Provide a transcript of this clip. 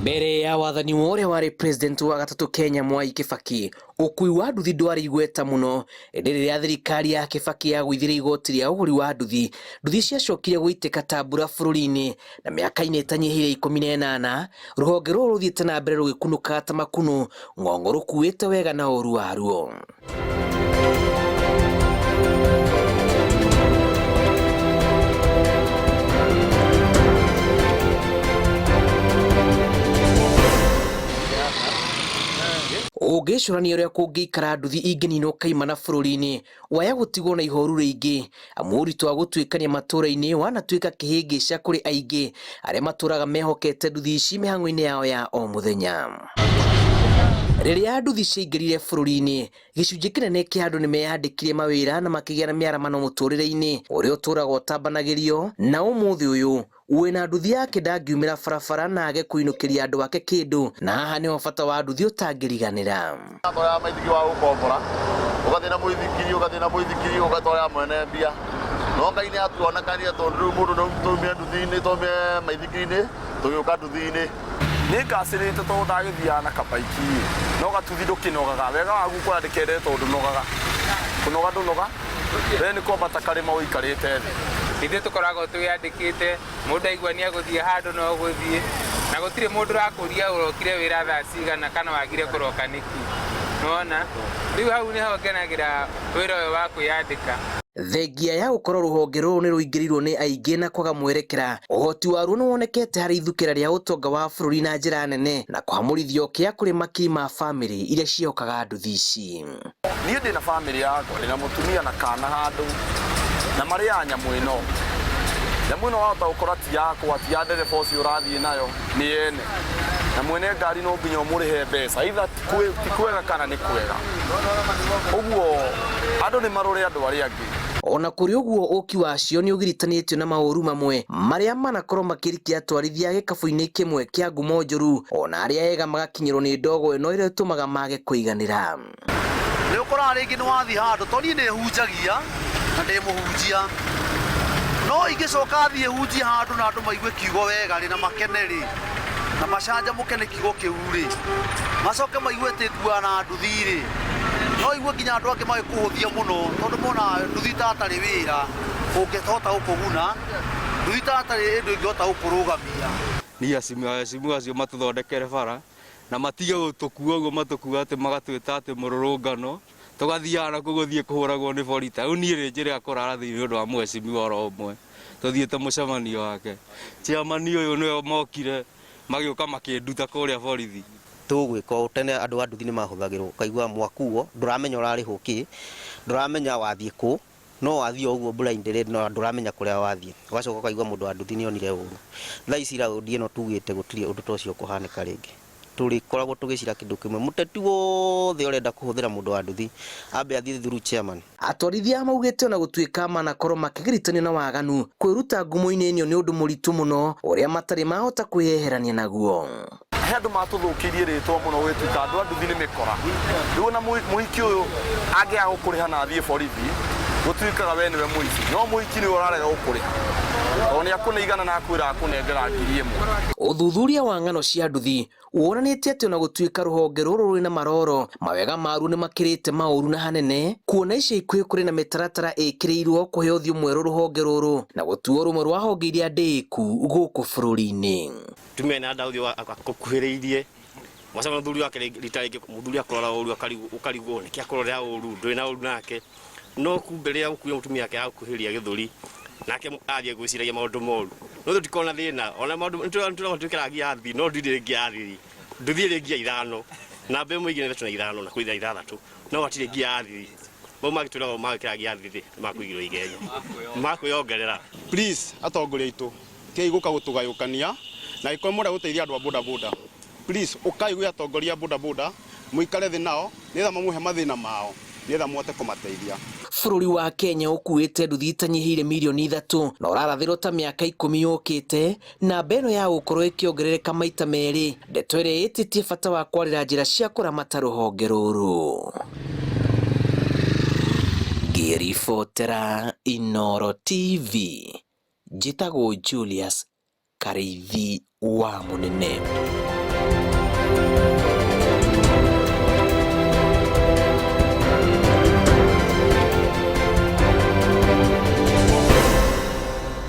Mbere ya wathani wa ũrĩa warĩ president wa gatatũ Kenya Mwai Kibaki, ũkui wa nduthi ndwarĩ igweta mũno, ĩndĩ rĩrĩa thirikari ya Kibaki yagũithirie igoti rĩa ũgũri wa nduthi, nduthi ciacokire gũitĩka ta mbura bũrũri-inĩ na mĩaka-inĩ ĩtanyihĩire 18, rũhonge rũrũ rũthiĩte na mbere rũgĩkunũkaga ta makunũ, ng'ong'o rũkuĩte wega na ũru waruo. Ũngĩcũrania ũrĩa kũngĩikara nduthi ingĩninwo kaimana bũrũri-inĩ, waya gũtigwo na ihoru rĩingĩ, amu ũritũ wa gũtuĩkania matũũra-inĩ wanatuĩka kĩhĩngĩca kũrĩ aingĩ arĩa matũũraga mehokete nduthi ici mĩhang'o-inĩ yao ya o mũthenya. Rĩrĩa nduthi ciaingĩrire bũrũri-inĩ, gĩcunjĩ kĩnene kĩa andũ nĩmeyandĩkire mawĩra na makĩgĩa na mĩaramano mũtũrĩre-inĩ ũrĩa ũtũũraga ũtambanagĩrio, na ũmũthĩ ũyũ wĩna nduthi yake ndangiumĩra barabara na age kũinũkĩria andũ ake kĩndũ, na haha nĩho bata wa nduthi ũtangĩriganĩra. Twaraga maithikiri wa gũkombora, ũgathiĩ na mũithikiri, ũgathiĩ na mũithikiri ũgatwarĩra mwene mbia. No Ngai nĩ atuonekanire tondũ rĩu mũndũ rĩu twaumire nduthi-inĩ, twaumire maithikiri-inĩ tũgĩũka nduthi-inĩ. Nĩ ngacĩrĩte tondũ ndagĩthiaga na kabaiki ĩ, no gatuthi ndũkĩnogaga. Wega waguo kũrĩa ndĩkendete tondũ ndũnogaga. Kũnoga ndũnoga, we nĩ kwambata karĩma ũikarĩte thĩ. Ithuĩ tũkoragwo twĩyandĩkĩte, mũndũ aigua nĩ egũthiĩ handũ no gũthiĩ, na gũtirĩ mũndũ ũrakũria ũrokire wĩra thaa cigana kana wagire kũroka nĩkĩ. Nĩwona? Rĩu hau nĩho ngenagĩra wĩra ũyũ wa kwĩyandĩka. Thengia ya gũkorwo rũhonge rũrũ nĩ rũingĩrĩirwo nĩ aingĩ na kwaga mwerekera, ũhoti waruo nĩ wonekete harĩ ithukĩra rĩa ũtonga wa bũrũri na njĩra nene na kũhamũrithio kĩa kũrĩ makiri ma bamĩrĩ iria ciĩhokaga nduthi ici. Niĩ ndĩ na bamĩrĩ yakwa, ndĩ na mũtumia na kana handũ, na marĩaga nyamũ ĩno. Nyamũ ĩno wahota gũkora ti yakwa, ti ya ndereba ũcio ũrathiĩ nayo, nĩ yene. Na mwene ngari no nginya ũmũrĩhe mbeca, either ti kwega kana nĩ kwega. Ũguo andũ nĩ marore andũ arĩa angĩ. Ona kũrĩ ũguo, ũki wacio nĩ ũgiritanĩtio na maũru mamwe marĩa manakorwo makĩrikia atwarithia gĩkabũ-inĩ kĩmwe kĩa ngumo njũru, ona arĩa ega magakinyĩrwo nĩ ndogo ĩno ĩrĩa ĩtũmaga mage kũiganĩra. Nĩ ũkoraga rĩngĩ nĩ wathiĩ handũ, to niĩ nĩ hunjagia na ndĩ mũhunjia, no ingĩcoka thiĩ hunjie handũ na andũ maigue kiugo wega rĩ, na makene rĩ, na macanjamũke nĩ kiugo kĩu rĩ, macoke maigue atĩ nguaga na nduthi rĩ, no igue nginya andũ angĩ magĩkũhũthia mũno, tondũ monaga nduthi ta atarĩ wĩra ũngĩhota gũkũguna, nduthi ta atarĩ ũndũ ĩngĩhota gũkũrũgamia. Niĩ acimu acio matũthondekere bara na matige gũtũkua ũguo matũkua atĩ magatwĩta atĩ mũrũrũngano tũgathiaga na kũu gũthiĩ kũhũragwo nĩ borithi. Ta rĩu niĩ rĩ njĩrĩga kũrara thĩinĩ nĩ ũndũ wa mũhecimiwa oro ũmwe tũthiĩte mũcemanio wake. Chairman ũyũ nĩwe mokire magĩũka makĩnduta kũrĩa borithi. Tũgwĩka ũũ, tene andũ a nduthi nĩ mahũthagĩrwo, ũkaigua mwakuo, ndũramenya ũrarĩhwo kĩ, ndũramenya wathiĩ kũ, no wathiĩ o ũguo blindly na ndũramenya kũrĩa wathiĩ. Ũgacoka ũkaigua mũndũ wa nduthi nĩ onire ũru. Thaa ici raũndi ĩno tugĩte gũtirĩ ũndũ ta ũcio ũkũhanĩka rĩngĩ. Tũrĩkoragwo tũgĩcira kĩndũ kĩmwe, mũteti wothe ũrenda kũhũthĩra mũndũ wa nduthi ambe athiĩ through chairman. Atwarithia maugĩte ona gũtuĩka manakorwo makĩgiritania na waganu, kwĩruta ngumo-inĩ ĩno nĩ ũndũ mũritũ mũno ũrĩa matarĩ mahota kwĩyeherania naguo. He andũ matũthũkĩirie rĩtwa mũno gũgĩtuĩka andũ a nduthi nĩ mĩkora. Rĩu ona mũhiki ũyũ angĩaga gũkũrĩha na athiĩ borithi, gũtuĩkaga we nĩwe mũici. No mũhiki nĩwe ũrarega gũkũrĩha tondũ nĩ akũne igana na akwĩra akũnengera 1000. Ũthuthuria wa ng'ano cia nduthi wonanĩtie atĩ ona gũtuĩka rũhonge rũrũ rwĩna maroro, mawega maruo nĩ makĩrĩte maũru na hanene, kuona ica ikuhĩ kũrĩ na mĩtaratara ĩkĩrĩirwo kũhe ũthiũ mwerũ rũhonge rũrũ na gũtuo rũmwe rwa honge iria ndĩĩku gũkũ bũrũri-inĩ. Mũtumia ena nda ũthiĩ akũkuhĩrĩirie wacemania na mũthuri wake rita rĩngĩ mũthuri akũrora ũru ũkarigwo nĩkĩ akũrorera ũru ndũrĩ na ũru nake no kumbe rĩrĩa agũkuhĩrĩria mũtumia wake agũkuhĩrĩria gĩthũri nake athiĩ gwĩciragia maũndũ moru no tũtikoragwo na thĩna ona maũndũ nĩtũragwo twĩkĩraga nginya thiri no ndirĩ nginya thiri nduthi ĩrĩ nginya ithano namba ĩmwe igĩrĩ ithatũ na ithano na kwĩ ithathatũ no hatirĩ nginya thiri mau mangĩtwĩra magĩkĩra nginya thiri nĩ makũigĩrwo igenyo makwĩongerera. Please atongoria aitũ Tigai gũka gũtũgayũkania, na angĩkorwo mũrenda gũteithia andũ a boda boda, please ũkai gwĩ atongoria a boda boda, mũikare thĩ nao nĩgetha mamũhe mathĩna mao nĩgetha mũhote kũmateithia. Bũrũri wa Kenya ũkuĩte nduthi itanyihĩire mirioni 3 na ũrarathĩrwo ta mĩaka 10 yũkĩte namba ĩno ya gũkorwo ĩkĩongerereka maita merĩ, ndeto ĩrĩa ĩtĩtie bata wa kwarĩra njĩra cia kũramata rũhonge rũrũ. Ngĩribotera Inooro TV. Njĩtagwo Julius. Karĩithi wa Mũnene.